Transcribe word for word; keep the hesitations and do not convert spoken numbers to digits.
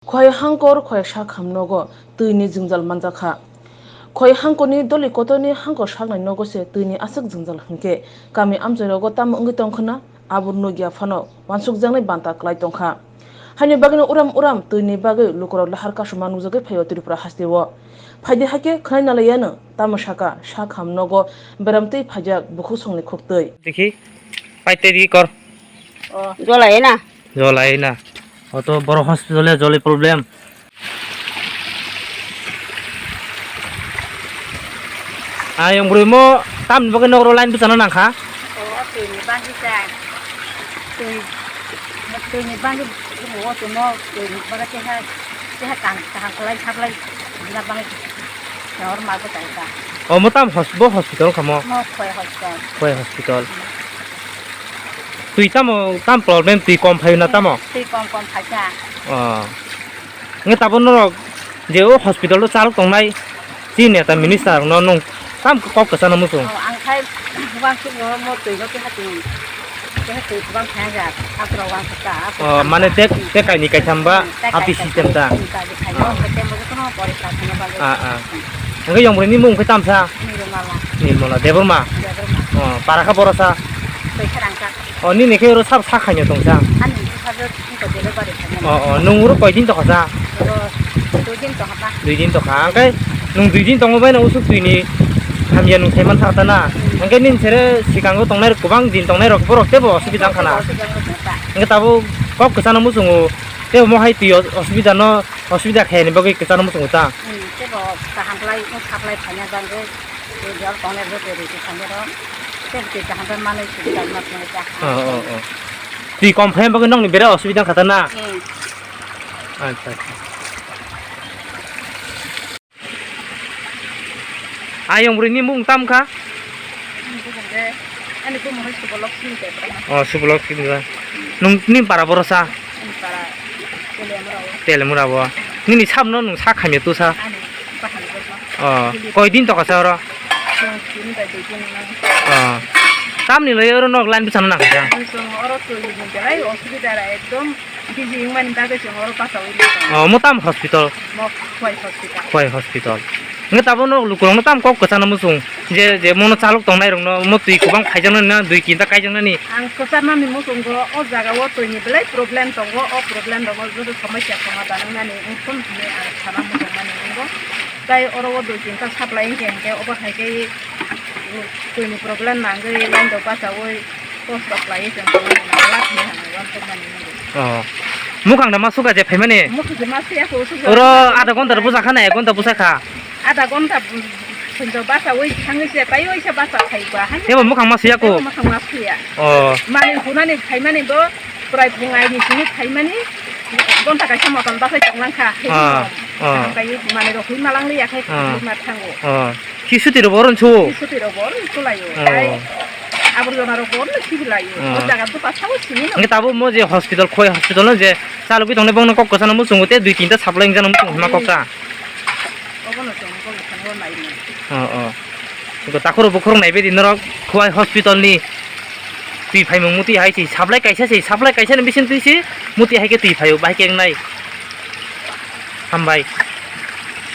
Khwai hangkor khwai sak ham nogo twini jwngjal manjakha. Khwai hangkorni doli kotorni hangkor saknai nogo se twini aswk jwngjal hwnkhe kami amchairogo tamo wngwi tongkhwna abo nukya phano wansukjaknai banta kwlai tongkha. Haini bagwino uram uram twini bagwi lukurok lahar kasuma nukjagwi phaio Tripura hasteo. Phaidi hakhe khwnai nalaiyano tamo saka sak ham nogo beram twi phaijak bukhuk songni khuktwi. Dekhi, paite di kor. O, jolai na. Jolai na. Oto boro hospital ya joli problem. Ayong bwrwi mo tamni bagwi nokro line bwchana nangkha. O, twini bagwi cha. Twi, twini bagwi o twi mo twini bagwi cha. Keha kaham, kaham kwlai saplai bina bagwi kahor ma bwchai ta. O mo tam hos-, bo hospital kha mo? Mo Khwai hospital. Khwai hospital. Twi tamo, tam problem, twi kom phaio na tamo? Twi kom kom phaikha. O. Nge tabo norok je o hospital o chalok tongnai, chini neta minister no nung tam kok kwchana muchung. O, ang khai uansuk no mo twi no keha twi, keha twi kubang thang jak, aswk rok uansuk ta, aswk O, thang mane jak. Tek, tek kaini kaitham ba, Hmm, tek api kaini system ta. Hmm, ta di khai. O. O, hwnkhe tei mo jotono porikha khwna bagwi. A, a. Hwnkhe yong bwrwi ni mung khe tamsa? Nirmala. Nirmala Debbarma? Debbarma. O, para kha borosa? Twi kha rang kha. O, nini khe oro sab sak khaino tongsa? Ani bwsajwk wngkha delivery khainani. O, o, nwng oro koi din tokha sa? Oro dui din tongkha ta. Dui din tokha. Hwnkhe nwng dui din tongma bai no usuk twi ni hamya nwng sai man thakta na. Hmm. Hwnkhe nini sere swkango tongnai rok, kwbang din tongnai rok, borok teibo osubida wngkha na. Osubida wngkha ta. Hwnkhe tabuk kok kwchano muchungo, teibo mo hai twi os-, osubida no, osubida khaiyani bagwi kwchano muchungo ta. Hmm, teibo kaham khlai, wng saplai phaina bagwi. Twi jor tongnai rw twi rw twi thangwi rw. Tei twi kaham khe manwi subida wngma thangwi ta. O, o, o. Twi kom phaima bagwi nokni bera osubida wngkha ta na? Hmm. Acha, acha. Ayong bwrwi ni mung tam kha? Ani bumung khe, ani bumung khe Subolok Singh Debbarma. O, Subolok Singh Debbarma. Nwng ni para boro sa? Ani para Telemura o. Telemura bo. Nini sab no nwng sa khamya tu sa? Ani bahai bo. O, koi din tokha sa oro? Chwng tini bai dui din nang. O. Tamni loi oro nok line bwchano nang kha. Chwng oro twi ni belai osubida ra ekdom biji wngmani bagwi chwng oro bachaui nang. O, mo tam hospital? Mo Khwai hospital. Khwai hospital. Nge tabo no lukurok no tam kok kwchana muchung. Je, je mono chalok tongnai rokno mo twi kwbang phaijaknani na dui tinta kaijaknani? Ang kwcharnani muchungo o jaga o twi ni belai problem tongo, o problem rokno joto somosya somadhan wngnani wngthun hinwi ang sana muchungmani wngo. Tai oro o dui tinta supply wngkhe hinkhe obo hai khe twi ni problem nangwi line rok bachaui post rok khlaiwi chwng tongmani nangla hinwi ang uansukmani wngo. Oh. Mukhang da ma suka je phaimani? Mukhang je ma suya ko suka. Oro adha ghonta rok bwsa kha na ek ghonta bwsa kha? Adha ghonta phinto bachaui thangwi se, taiwi se bacha phai ba, hai. Tebo mukhang ma suya ko? Tebo mukhang ma suya. Oh. Mani hunani phaimani bo, prai phung aini simi phaimani, ghonta kaisa motom bachai tonglang kha. Ah, ah. Taiwi mani rok hui malang liya khai, ah, hui ma thango. Ah. Khi suti rok bo oro nsu? Khi suti rok bo oro nsu laio. Oh. Tai aborjona rok bo oro nsu laio. Oh. O jaga bwsa sao simi no. Hingke tabuk mo je hospital, Khwai hospital no je chalogwi tongnai bongno kok kwchano muchungo tei dui tinta supply wngjakno muchungo hima kok ta. Obono chwng kok kwchano naimani. Oh, oh. Go takhoro bukhorok naibaidi norok Khwai hospital ni twi phaimung muti hai se supply kaisa se, supply kaisa ni bising twi se muti hai khe twi phaio, bahai khe wngnai. Hambai.